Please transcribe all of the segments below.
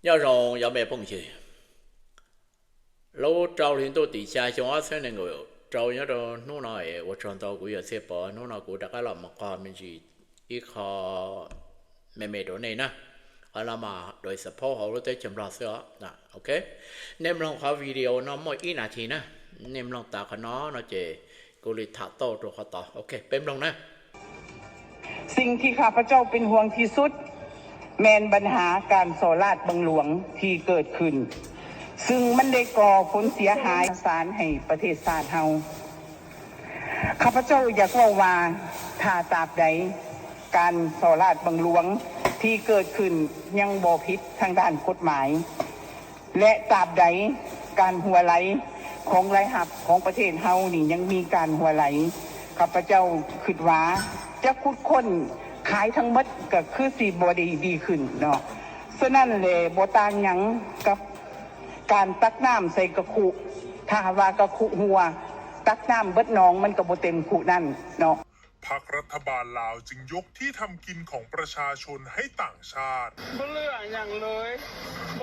Nyob zoo yog me phooj ywg, lub rau hli ntuj tim xya xyoo ob txhiab nees nkaum rau nyob rau hnub no es ua tsaug ntau kuv yawm txhia pov hnub no kuv rov qab los mus qhov me ntsis ib qho me me rau nej na. Qhov no mas dua support hauv lub teb chaws Nplog xwb os. Ok, nej mloog qhov video no muaj ib nas this na, nej mloog tas qhov no no ces kuv li tham tau rau qhov tod. Ok, peb mloog na. สิ่งที่ข้าพเจ้าเป็นห่วงที่สุด แม่นปัญหาการส่อราชบังหลวงที่เกิดขึ้น ซึ่งมันได้ก่อผลเสียหายมหาศาลให้ประเทศชาติเฮา ข้าพเจ้าอยากเว้าว่า ถ้าตราบใด การส่อราชบังหลวงที่เกิดขึ้นยังบ่ผิดทางด้านกฎหมาย และตราบใดการหัวไหลของรายรับของประเทศเฮานี่ยังมีการหัวไหล ข้าพเจ้าคิดว่าจะขุดค้นขายทั้งหมดก็คือสิบ่ได้ดีขึ้นเนาะ ฉะนั้นแหละบ่ต่างหยังกับการตักน้ำใส่กะคุ ถ้าหากว่ากะคุหัว ตักน้ำเบิดหนองมันก็บ่เต็มคุนั่นเนาะ พรรครัฐบาลลาวจึงยกที่ทำกินของประชาชนให้ต่างชาติ บ่เหลือหยังเลย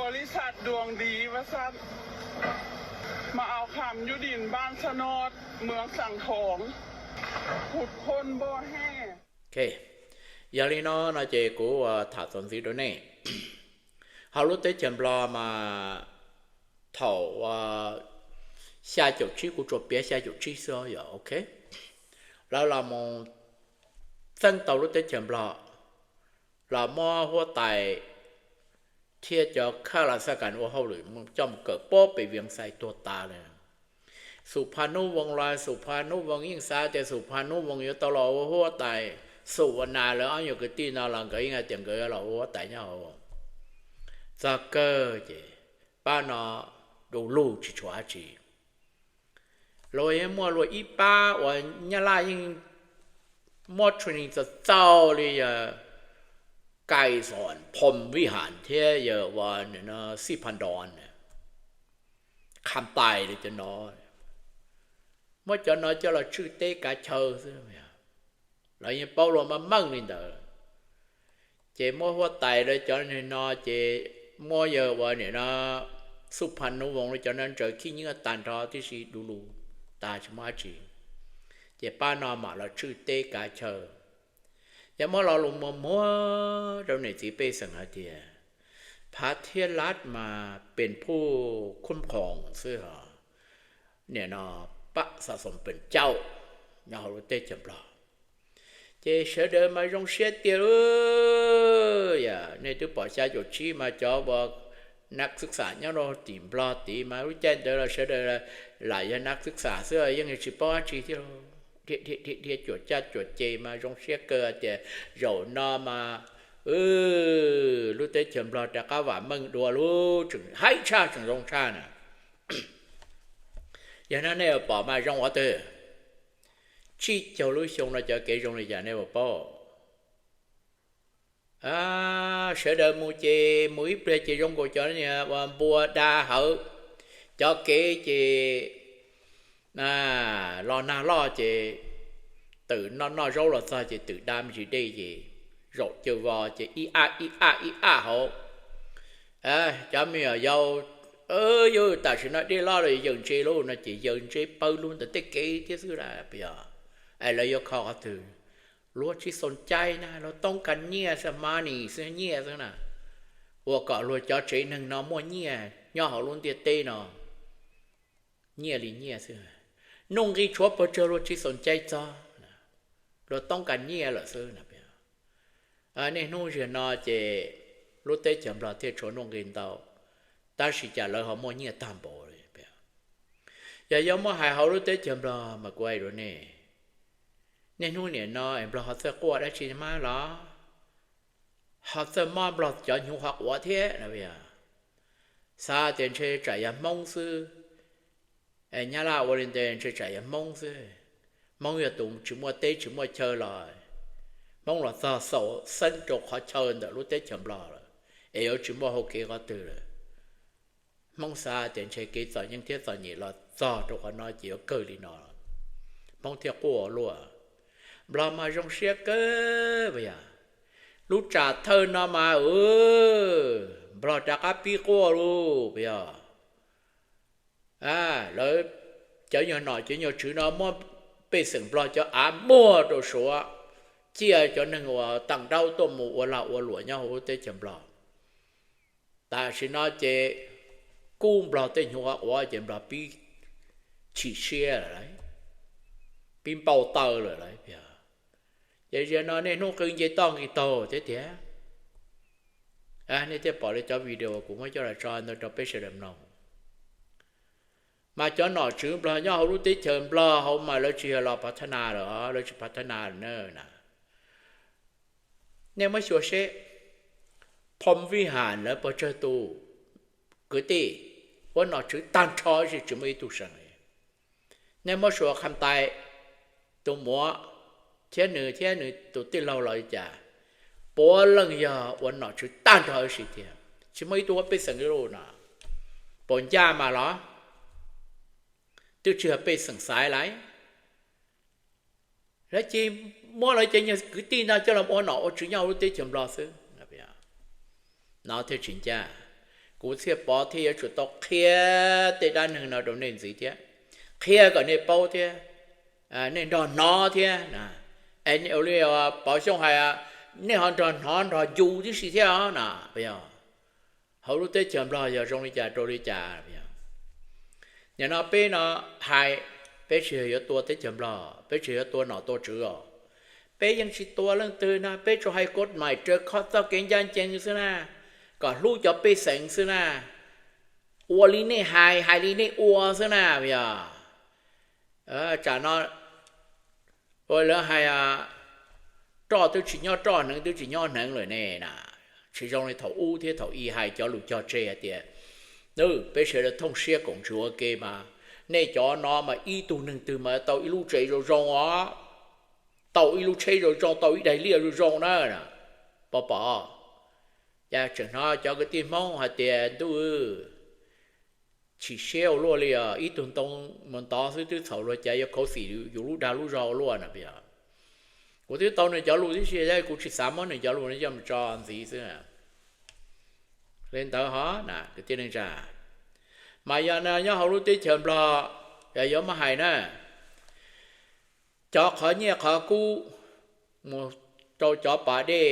บริษัทดวงดีว่าซั่น มาเอาคำอยู่ดินบ้านสะโนด เมืองสังทอง ขุดค้นบ่อแร่ Ok, yog li no no ces kuv tham txuas ntxiv rau nej. Hauv lub teb chaws Nplog mas thaum xya caum tsib, kuv tsuas piav xya caum tsib xwb yog ok, lawv los mus txeeb tau lub teb chaws Nplog, los muab huab tais thiab cov khab las xaj kas ua hauj lwm coj mus kawm pob pem Vias Xais tuag tas lawm. Xum Pha Nub Voos los, Xum Pha Nub Voos yeej xav tias Xum Pha Nub Voos yuav tau los ua huab tais, Xum ua nas lawv ob nyuag kwv tij no los nkawd yeej hais tias nkawd los ua huab tais nyob hauv. Txog kawg ces pab no du lug tsis tshuav dab tsi. Luag yeej muaj luag ib pab uas Nyab Laj yeej muab training txaus txaus li yog Kais Xoos, Phom Vij Has thiab yog ua Xij Pha Nros, Kham Tais li cov no, muab cov no coj los tswj teb kav chaw xwb. Lawv yeej paub luag meej meej li ntawd. Ces muab huab tais lawv cov no ces muab yawg ua niam no Xum Pha Nub Voos lawv cov no ntsaws khib nyiab tag nrho tib si du lug tas tsis muaj dab tsi. Ces pab no mam los tswj teb kav chaw. Yog muab lo lus muag muag rau niam txiv pej xeem hais tias, Phav Thiab Lab mas pes phuj khub khoom xwb hos, niam no pab xa xoos pes cauj nyob hauv lub teb chaws Nplog. Ces sawv daws mas zoo siab tiag lauj. Yog nej twb pom xya caum tsib mas cov uas nab xwb xam nyob rau tim Nplog tid mas lub caij ntawd los sawv daws lam yog nab xwb xam xwb yeej tsis paub dab tsi thiab. Dhia dhia cuam caj cuam ces mas zoo siab kawg tias zaum no mas lub teb chaws Nplog rov qab vam meej dua lub tseem haib tshaj tseem zoo tshaj na. Yog no nej pom mas zoo qhov twg? Tsib caug lub xyoo no cov kev zoo li cas nej puas paub? Sawv daws mus ces mus ib pliag ces zoo nkaus cov niag uas npua da hawv, cov kev ces los nag loj ces twm noj noj zaub los txog ces twm da me ntsis dej ces zaum caw vos ces ib aj ib aj ib aj hauv. Cov me nyuam yaus, yog tam sim no dej loj lawm yaws ntse lauj no ces yaws ntse pawg lug ntawm tej kev thiab xwb las. Es lawv yuav kho qhov twg? Luag tsis xoom cai na, luag toob kas nyiaj xwb, money xwb, nyiaj xwb na. Ua kom luag cov tsev neeg no muaj nyiaj nyob hauv lub ntiaj teb no, nyiaj li nyiaj xwb. Nuj nqi tshuav pes tsawg luag tsis xoom cai txog, luag toob kas nyiaj lawm xwb. Niaj hnub ziag no ces lub teb chaws Nplog thiaj tshuav nuj nqi ntau, tab sis cas lawv ho muaj nyiaj tag npaum li. Yog yuav muab hais hauv lub teb chaws Nplog mas kuv hais rau nej, niaj hnub nim no es Nplog ho txawj quaj dab tsi mas los? Ho txawj mob Nplog cov hnyuv qhov quav thiab no yog? Xav tias ntshe tsam yog Hmoob xwb, Nyab Laj ua li ntawd ntshe tsam yog Hmoob xwb. Hmoob yog tus tsis muaj teb tsis muaj chaw los Hmoob los txog xaus xeeb rau qhov chaw ntawm lub teb chaws Nplog lawm, es yuav tsis muaj hau kev qhov twg lawm. Hmoob xav tias ntshe kev txom nyem thiab txom nyem los txog rau qhov no ces yuav kawg li no, Hmoob thiaj quaj luaj. Nplog mas zoo siab kawg puas yog? Lub tsam thawj no mas, Nplog rov qab pib quaj lauj, puas yog? Lawv cov nyuag nom cov nyuag tswv no muab pej xeem Nplog cov av muag rau Suav, ciaj cov neeg uas tawm nraub tuaj mus ua lag ua luam nyob hauv lub teb chaws Nplog. Tam sim no ces kub Nplog tej nyuag quav quav ces Nplog pib chim siab lawm, pib npau taws lawm lauj. Ces zaum no niaj hnub qw nce toj nqis taug thiab tiag. Nej thiaj pom li cov video kuv muab coj los tso ntawd rau peb sawv daws mloog. Mas cov nom tswv Nplog nyob hauv lub teb chaws Nplog hauv mas lawv tsis yog los phav thab nas lawm, lawv tsis phav thab nas lawm na. Nej muab xyuas seb, Phom Vij Ham lawv pes tsawg tus kwv tij, ua nom tswv tag nrho tsis muaj ib tug seem li. Nej muab xyuas Kham Tais, tus muam, thiab nws thiab nws tus tij laug los li cas, puav leej yog ua nom tswv tag nrho ib si tiag, tsis muaj ib tug ua pej xeem li lawm no. Puas ncaj mas los? Twb tsis yog pej xeem xaiv lawm. Lawv cia muab lawv cov nyuag kwv tij no coj los ua nom ua tswv nyob hauv lub teb chaws Nplog xwb. No thiaj tsis ncaj. Kuv thiaj pov thiaj yuav tsum tau qhia tej dab neeg no rau nej ntxiv thiab, qhia kom nej paub thiab, nej nrog hnov thiab. Pov Xyooj hais, nej ho nrog hnov nrog ncu tib si thiab os na, puas yog? Hauv lub teb chaws Nplog yog zoo li cas rau li cas. Nim no peb no hais, peb tsis yog yuav tua teb chaws Nplog, peb tsis yog yuav tua nom tua tswv os. Peb yeej tsis tua leej twg no, peb tsuas hais koj mais raws koj txoj kev ncaj ncees xwb na, kom hlub cov pej xeem xwb na, ua li nej hais, hais li nej ua xwb na, puas yog? Tsam no ua lawv hais, roj twb tsis nyob roj, hneev twb tsis nyob hneev lawm ne na. Tsis zoo li thaum ub thiab, thaum ub hais cov lus cog tseg hais tias, peb sawv daws thooj siab koom ntsws ua ke mas, nej cov no mas ib tug neeg twg mas tau ib lub tsev zoo zoo os, tau ib lub tsheb zoo zoo, tau ib daim liaj zoo zoo na. Pov pom, cas tseem hnov cov kwv tij Hmoob hais tias ntuj, chim siab ua luaj li os, ib tug ntoo mus ntov xwb twb txhaum luag cas yuav khuv xim yus lub dag lub zog ua luaj na, puas yog? Kuv twb tau nws cov lus tib si, kuv tsis xav muab nws cov lus no coj mus tso ntxiv xwb. Li ntawd ho na kwv tij neej tsa, mas yog no nyob hauv lub teb chaws Nplog, yog yuav muab hais na, cov qhov nyiaj qhov kub mus rau cov pas dej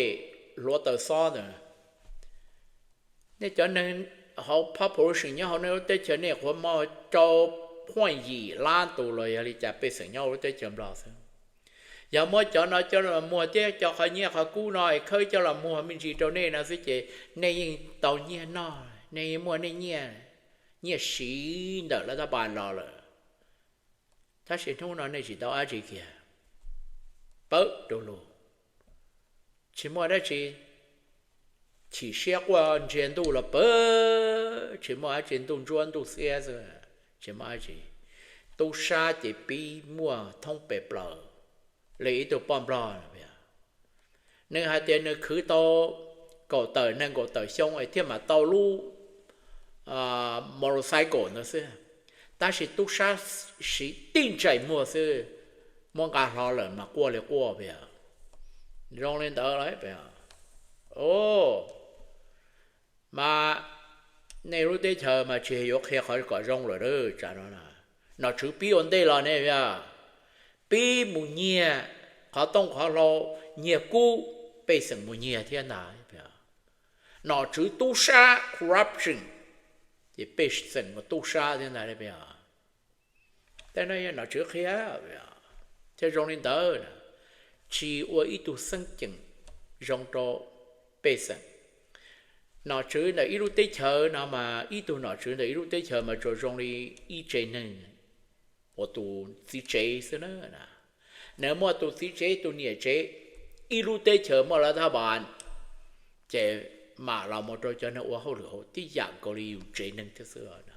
hluav taws xob ntawd, nej cov neeg hauv population nyob hauv nej lub teb chaws nej qhuav muaj rau point yim lab tus los yog li cas pej xeem nyob hauv lub teb chaws Nplog xwb. Yog muab cov no coj los muag thiab cov qhov nyiaj qhov kub no es khawb coj los muag me ntsis rau nej no xwb ces nej yeej tau nyiaj noj, nej yeej muaj nej nyiaj, nyiaj siv ntawm lawv tab pas los lawm. Tab sis hnub no nej tsis tau dab tsi kiag, pawg rau lus, tsis muaj dab tsi. Chim siab quaj ntsia ntuj los pawg, tsis muaj dab tsi, ntuj ntsuab ntuj xiab xwb, tsis muaj dab tsi. Tub sab ces pib muaj thoob pes plaws li ib tug poj nplog. Nws hais tias nws khwv tau kaum tawm nees nkaum tawm xyoo es thiaj mam tau lub motorcycle ntawd xwb, tab sis tub sab siv tib ntsais muag xwb, muab nqa hlo lawm mas quaj li quaj, puas yog? Zoo li ntawd los, mas nej lub teb chaws mas tsis yuav qhia qhov kom zoo lawm, tsam no nom tswv pib ua ntej los ne, pib mus nyiag qhov tooj qhov hlau, nyiag kub, pej xeem mus nyiag thiab ntag. Nom tswv tub sab corruption, ces pej xeem mus tub sab thiab ntag. Tej no yog nom tswv qhia thiaj zoo li ntawd, tsis ua ib tug xeeb ceem zoo rau pej xeem. Nom tswv ntawm ib lub teb chaws no mas ib tug nom tswv ntawm ib lub teb chaws mas tsuas zoo li ib tsev neeg uas tus txiv tsev xwb na. Nws muaj tus txiv tsev tus niam tsev, ib lub teb chaws muaj lawv thab pas, ces mam los mus rau cov neeg ua hauj lwm hauv tib yam nkaus li yus tsev neeg thiab xwb.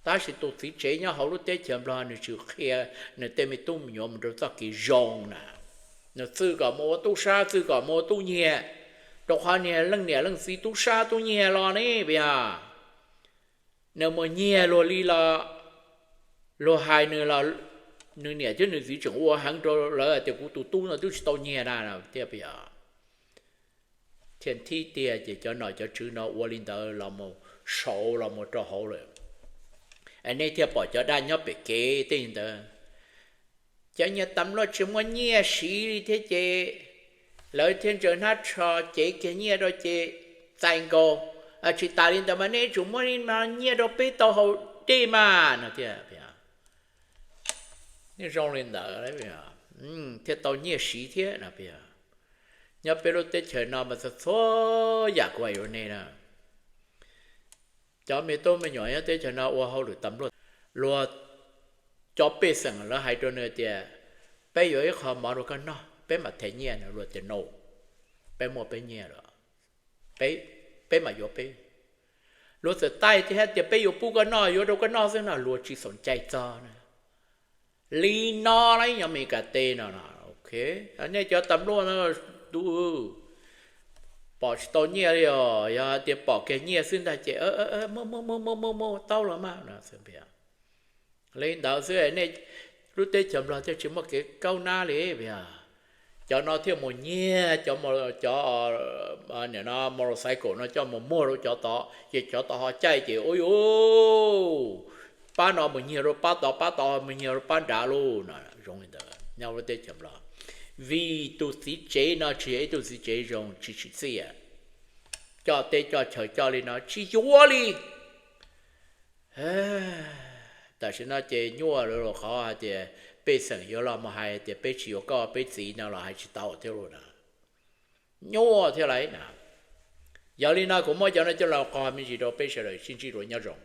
Tab sis tus txiv tsev nyob hauv lub teb chaws Nplog nws tsis qhia nws tej me tub me nyuam mus rau txoj kev zoo na. Nws txwj kom mus ua tub sab, txwj kom mus ua tub nyiag, rau qhov niag leej niam leej txiv tub sab tub nyiag los ne, puas yog? Nws mus nyiag luag li los, luag hais nws los, nws niam thiab nws txiv tseem ua heev rau lawv tias kuv tus tub no twb tsis tau nyiag na, thiaj puas yog? thiaj thib tiag ces cov nom cov tswv no ua li ntawd los mus saud los mus rau hauv lawm. Nej thiaj pom cov daj nyob pem kev tej ntawd, cov nyiaj tam luaj tsis muaj nyiaj siv li thiab ces lawv thiaj ntsaws hnab tsho cev kiag nyiaj rau ces txais nkaus. Tsis tas li ntawd mas nej tsum muab nyiaj rau peb tau haus dej mas no thiab. Nej zoo li ntawd thiaj tau nyiaj siv thiab no. Nyob peb lub teb chaws no mas txhua txhua yam kuv hais rau nej na, cov me tub me nyuam nyob teb chaws no ua hauj lwm tam luaj, luag cov pej xeem lawv hais rau nws tias peb yuav ib qho mov rau koj noj peb mam them nyiaj no, luag tias no, peb muaj peb nyiaj lawm, peb mam yuav peb. Luag txawm taij thiab tias peb yuav pub koj noj, yuav rau koj noj xwb no, luag tsis xoom cai txog na. Li no los ib nyuag Meskas teb no, nej cov tam luaj no, tu pom tsis tau nyiaj li os, yog tias pom kiag nyiaj xwb ntag ces muaj muaj muaj muaj muaj muaj tau los mas. Li ntawd xwb nej, lub teb chaws Nplog thiaj tsis muaj kev kaub nab li. Cov no thiaj mus nyiag cov, cov motorcycle no coj mus muag rau cov tod ces cov tod ho caij ces ua yuj, pab no mus nyiag rau pab tod, pab tod mus nyiag rau pab nrad lauj no. Zoo li ntawd nyob lub teb chaws Nplog, vim tus txiv tsev no tsis yog ib tug txiv tsev zoo, tsis tsim txiaj, coj teb coj chaw coj li no tsis yuav li. Tam sim no ces nyuaj lawm qhov hais tias pej xeem yuav los mus hais tias peb tsis yuav koj peb txiv no los hais tsis tau thiab lauj na. Nyuaj thiab lauj na. Yog li no kuv muab cov no coj los qhia me ntsis rau peb sawv daws sib ntsib dua, nyob zoo.